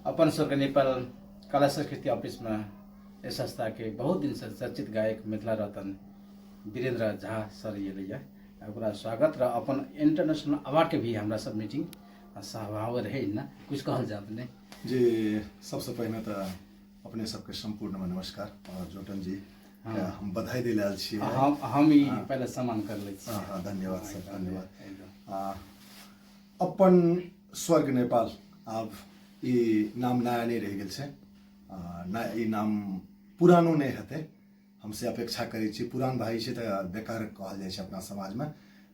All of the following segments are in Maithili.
अपन स्वर्ग नेपाल कला संस्कृति ऑफिसमे एहि संस्थाके बहुत दिनसँ चर्चित गायक मिथिला रतन वीरेंद्र झा सर एलैया, ओकरा स्वागत र अपन इंटरनेशनल अवार्ड के भी हमरा सब मीटिंग सहभाव रहे ना कुछ कहल जात नहीं। जी, सबसे पहिने तऽ अपने सबके सम्पूर्णमे नमस्कार और जोटन जी के हम बधाई दै आयल छियै। हम ई पहिले सम्मान कर लै छी। हाँ, हाँ, धन्यवाद सर, धन्यवाद। एकदम। अपन स्वर्ग नेपाल आब ई नाम नया नहि रहि गेल छै, ना ई नाम पुरानो नहि हेतै, हमसे अपेक्षा करै छी। पुरान भाई छै तऽ बेकार कहल जाइ छै अपना समाजमे,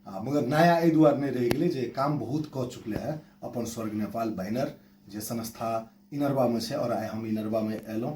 मगर नया एहि दुआरे नहि रहि गेलै जे काम बहुत कऽ चुकले है अपन स्वर्ग नेपाल बैनर जे संस्था इनरवामे छै। और आइ हम इनरवामे अयलहुँ,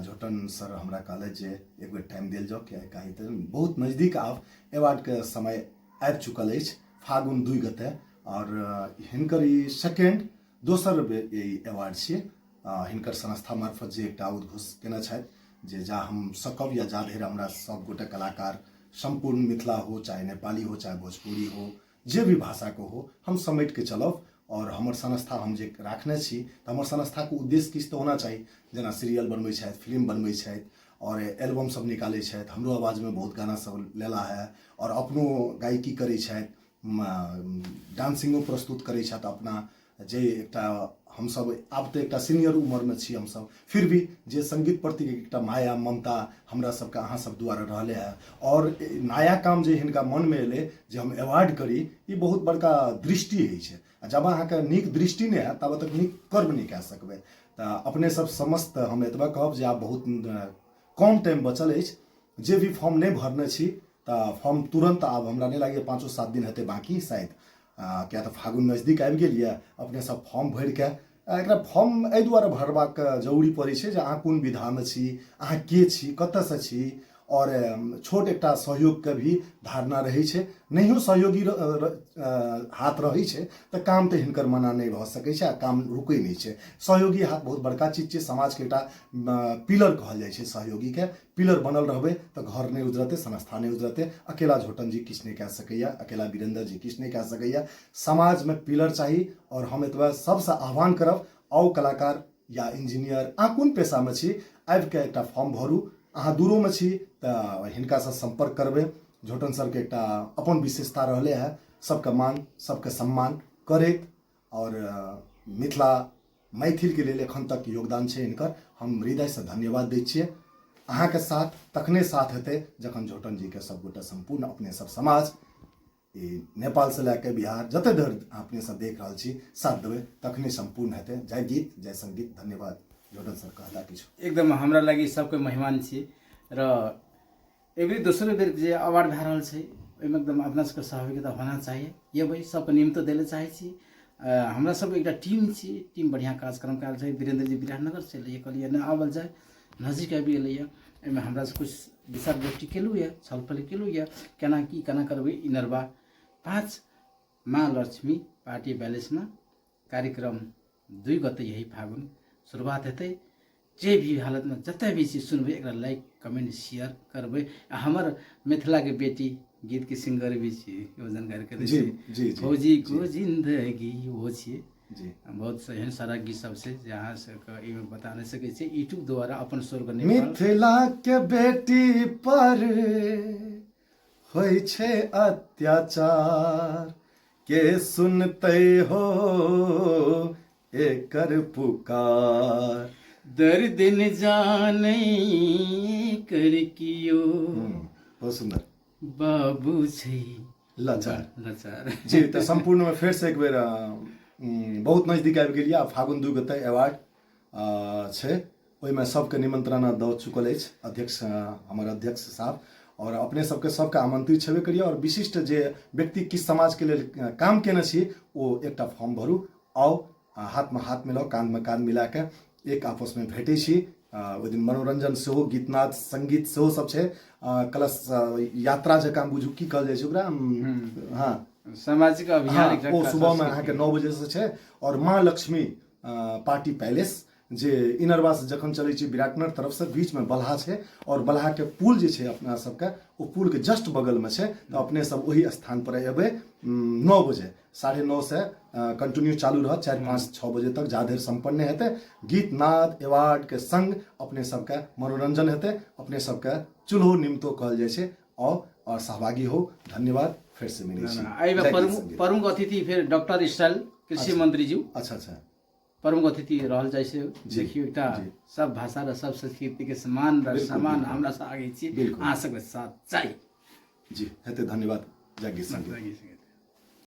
झोटन सर हमरा कहलथि जे एक बेर टाइम देल जाउ, किया काहे तऽ बहुत नजदीक आब अवार्डके समय आबि चुकल अछि, फागुन 2 गते, और हिनकर ई सेकेंड दोसर बेर ई अवार्ड छियै। हिनकर संस्था मार्फत जे एकटा उद्घोष केने छथि जे जा हम सकब या जा धरि हमरा सब गोटे कलाकार सम्पूर्ण मिथिला हो, चाहे नेपाली हो, चाहे भोजपुरी हो, जे भी भाषाके हो, हम समेट के चलब। और हमर संस्था हम जे राखने छी तऽ हमर संस्थाके उद्देश्य किछु तऽ होना चाही, जेना सीरियल बनबै छथि, फिल्म बनबै छथि और एल्बम सब निकालै छथि, हमरो आवाजमे बहुत गाना सब लेला है और अपनो गायकी करै छथि, डांसिंगो प्रस्तुत करै छथि अपना, जे एकटा हमसब आब तऽ एकटा सीनियर उमरमे छी हमसब, फिर भी जे संगीत प्रति एकटा माया ममता हमरा सबके अहाँ सब द्वारा रहलै है। और नया काम जे हिनका मनमे एलै जे हम अवार्ड करी, ई बहुत बड़का दृष्टि होइ छै, आ जब अहाँके नीक दृष्टि नहि हैत ताबत तक नीक कर्म नहि कए सकबै। तऽ अपने सब समस्त हम एतबा कहब जे आब बहुत कम टाइम बचल अछि, जे भी फॉर्म नहि भरने छी तऽ फॉर्म तुरन्त आब हमरा नहि लागैए 5-7 दिन हेतै बाँकी शायद, किया तऽ फागुन नजदीक आबि गेल यऽ। अपने सब फॉर्म भरिके, एकरा फॉर्म एहि दुआरे भरबाक जरूरी पड़ै छै जे अहाँ कोन विधामे छी, अहाँ के छी, कतऽसँ छी, और छोट एकटा सहयोगके भी धारणा रहै छै। नहियो सहयोगी हाथ रहै छै तऽ काम तऽ हिनकर मना नहि भऽ सकै छै आ काम रुकै नहि छै। सहयोगी हाथ बहुत बड़का चीज छै, समाजके एकटा पिलर कहल जाइ छै सहयोगीके। पिलर बनल रहबै तऽ घर नहि उजरतै, संस्था नहि उजरतै। अकेला झोटन जी किछु नहि कए सकैए, अकेला वीरेंद्र जी किछु नहि कए सकैए, समाजमे पिलर चाही। और हम एतबा सबसँ आह्वान करब, आउ कलाकार या इंजीनियर, अहाँ कोन पेशामे छी, आबिके एकटा फॉर्म भरू। अहाँ दूरोमे छी तऽ हिनकासँ सम्पर्क करबै। झोटन सरके एकटा अपन विशेषता रहलै है, सबके मान सबके सम्मान करैत और मिथिला मैथिलके लेल एखन तक योगदान छै हिनकर, हम हृदयसँ धन्यवाद दै छियै। अहाँके साथ तखने साथ हेतै जखन झोटन जीके सबगोटा सम्पूर्ण अपने सब समाज ई नेपालसँ लए कऽ बिहार जतऽ धरि अपने सब देख रहल छी साथ देबै, तखने सम्पूर्ण हेतै। जय गीत जय सङ्गीत, धन्यवाद। झोटन सर कहता किछु। एकदम हमरा लागि सबके मेहमान छी र एबरी दोसरो बेर जे अवार्ड भए रहल छै ओहिमे एकदम अपना सबके सहभागिता होना चाहिए। ये भाई सबके निमतो दै लए चाहै छी। हमरा सब एकटा टीम छी, टीम बढ़िआँ कार्यक्रम कयल छै। वीरेंद्र जी विराटनगर से एलैए, कहलियै नहि आबल जाय, नजदीक आबि गेलैए। एहिमे हमरा से कुछ विचार गोष्ठी केलहुँ यऽ, छलफल केलहुँ यऽ, केना की केना करबै। इनरवा 5 माँ लक्ष्मी पार्टी प्यालेसमा कार्यक्रम 2 गते यही फागुन शुरुआत हेतै। जे भी हालतमे जतऽ भी छी सुनबै, एकरा लाइक कमेंट शेयर करबै। आ हमर मिथिलाके बेटी गीतके सिंगर भी छी, ओ जानकारी करै जी, छी। जी, जी, फौजी जी। को जिंदगी ओहो छियै। जी। बहुत से एहन सारा गीत सब छै जे अहाँ सबके एहिमे बता नहि सकै छी। यूट्यूब द्वारा अपन स्वर्ग नेपाल मिथिला के बेटी पर होइ छै अत्याचार, के सुनतै हो एकर पुकार, दर्द न जानै कर कियो। बहुत सुंदर। बाबू छै लाचार। लाचार। जी, तऽ सम्पूर्णमे फेरसँ एक बेर बहुत नजदीक आबि गेल यऽ। फागुन 2 गते अवार्ड छै, ओहिमे सबके निमंत्रणा दऽ चुकल अछि अध्यक्ष, हमर अध्यक्ष साहब, और अपने सबके सबके आमंत्रित छेबे करिए। और विशिष्ट जे व्यक्ति किछु समाजके लेल काम केने छी ओ एकटा फॉर्म भरू, आउ हाथमे हाथ मिलाउ, काँधमे काँध मिलाके एक आपसमे भेटै छी। ओहि दिन मनोरंजन सेहो, गीतनाद संगीत सेहो सब छै। कलश यात्रा जकाँ बुझू की कहल जाइ छै ओकरा, हाँ सामाजिक अभियान। हाँ, ओ सुबहमे अहाँके 9 बजेसँ छै और माँ लक्ष्मी पार्टी पैलेस जे इनरवासँ जखन चलै छी विराटनगर तरफसँ बीचमे बलहा छै आओर बलहाके पुल जे छै अपना सबके ओ पुलके जस्ट बगलमे छै। तऽ अपने सब ओहि स्थान पर एबै 9 बजे, 9:30 से कंटिन्यू चालू रहत 4, 5, 6 बजे तक जा धरि सम्पन्न हेतै। गीत नाद अवार्ड के संग अपने सबके मनोरंजन हेतै, अपने सबके चूल्हो निमतो कहल जाइ छै। आओ और सहभागी हो। धन्यवाद, फेर से मिलै छी। एहिमे जय गीत प्रमुख संगीत। प्रमुख अतिथि फेर डॉक्टर इसराइल कृषि मंत्री जी अच्छा अच्छा प्रमुख अतिथि रहल जाइ छै। जी, देखियौ एकटा जी। सब भाषा र सब संस्कृति के समान र बिल्कुल, समान बिल्कुल। हमरा सब आगे छी, बिल्कुल। अहाँ सबके साथ चाही जी हेतै। धन्यवाद, जय गीत संगीत। जय गीत संगीत।